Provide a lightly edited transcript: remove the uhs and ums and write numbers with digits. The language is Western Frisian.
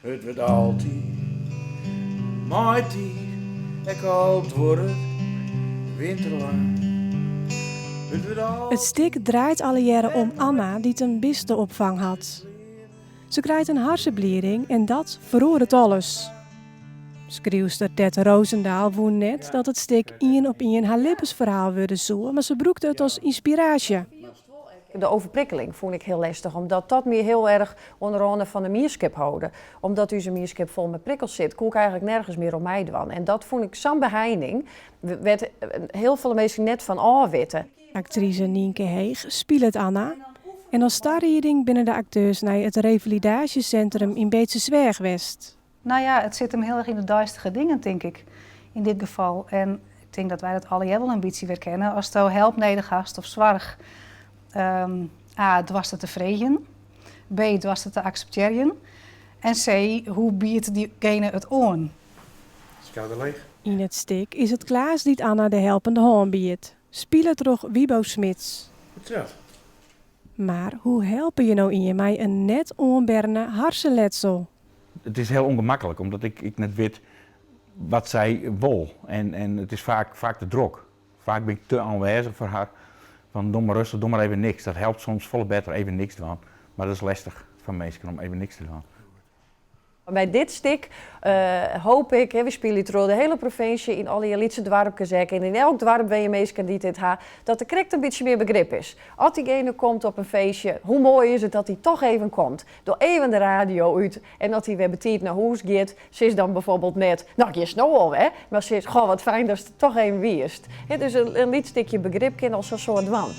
It wurdt altyd maitiid, ek al duorret de winter lang. It wurdt It altyd. stik draait allegearre om Anna dy't in bisteopfang hat. Se krijt in harsenblieding en dat feroaret alles. Skriuwster Tet Rozendal woe net dat it stik ien op ien har libbensferhaal wurde soe, mar se brûkte it as ynspiraasje. De overprikkeling fûn ik hiel lestich, omdat dat my hiel erch oan de râne fan de mienskip holde. Omdat ús mienskip fol mei prikkels sit, koe ik eigenlik nergens mear oan meidwaan. En dat fûn ik sa'n beheining, wêr't hiel folle minsken net fan ôfwitte. Aktrise Nynke Heeg spilet Anna en as tarieding binne de akteurs nei it revalidaasjesintrum yn Beetstersweach west. Nou ja, it sit him hiel erch yn de deistige dingen, tink ik, yn dit gefal. En ik tink dat wy dat allegear wol in bytsje werkenne. Asto help nedich hast of soarch, A, doarst it te freegjen, B, doarst it te akseptearjen en C, hoe biedt dygene it oan? Skouder leech. Yn it stik is it Klaas dy't Anna de helpende hân biedt, spile troch Wybo Smids. Wat is dat? Mar hoe helpe je no ien mei in net oanberne harsenletsel? It is hiel ûngemaklik omdat ik ik net wit wat sy wol en en it is faak faak te drok. Faak bin ik te oanwêzich foar har. Fan doch mar rêstich, doch mar even niks. Dat helpt soms folle better, even niks dwaan. Mar dat is lestich foar minsken om even niks te dwaan. By dit stik hoopje ik, we spylje troch de hiele provinsje yn allegear lytse doarpkes ek, en yn elk doarp wenje minsken dy't dit ha, dat der krekt in bytsje mear begrip is. As dygene komt op in feestje, hoe moai is it dat hy toch even komt. Doch even de radio út en as hy wer betiid nei hûs giet, sis dan bijvoorbeeld net, no giest no al wer, mar sis, goh wat fijn datst der toch even wiest. Dus in lyts stikje begrip kin al sa'n soad dwaan.